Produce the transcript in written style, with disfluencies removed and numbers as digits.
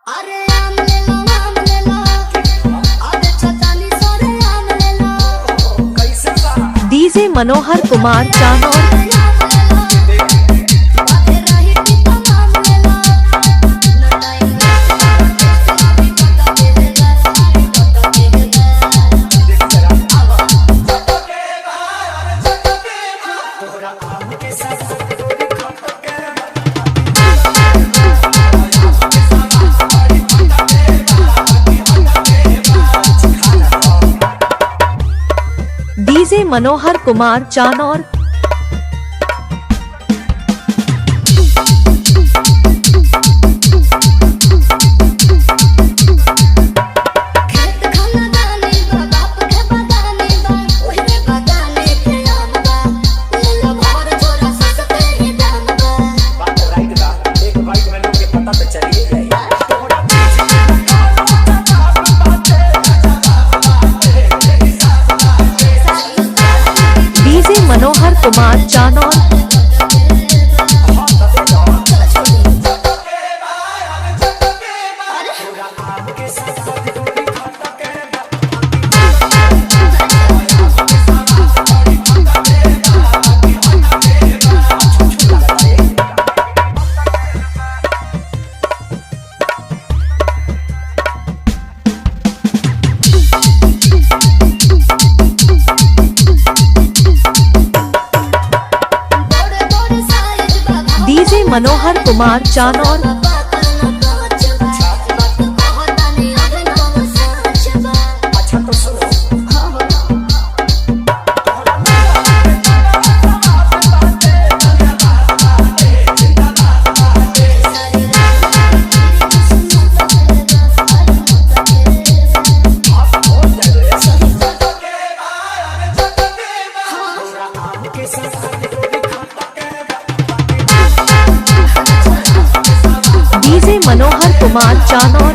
अरे आम ले लो, आम ले लो, अबे छतानी सारे आम ले लो। कैसे बा? डीजे मनोहर कुमार चानौर। बातें रही की तमाम ले लो। ना टाइम अभी पता के है, पता के है। देख जरा तोहरा आम के साथ गोरी खट के बा। डीजे मनोहर कुमार चानौर। खेत खाना दानी बा, बाप के बगानी बा, ओहे बगाने के आम बा, ले लो भर झोरा सस्ते ही दाम बा। बात राइट बा, एक बाइट में लोग के पता तो चलिए जाई। तोहरा डीजे मनोहर कुमार चानौर। हाँ तो दे दो। तोहरा आम के साथ गोरी खट के बा। बड़े बड़े साइज बा, डीजे मनोहर कुमार चानौर। बात न कांच बा, बात कहतानी अभी नव साच बा। अच्छा तो सुनो। हाँ हो। तोहरा आम के साथ गोरी खट के बा। डीजे मनोहर कुमार चानौर।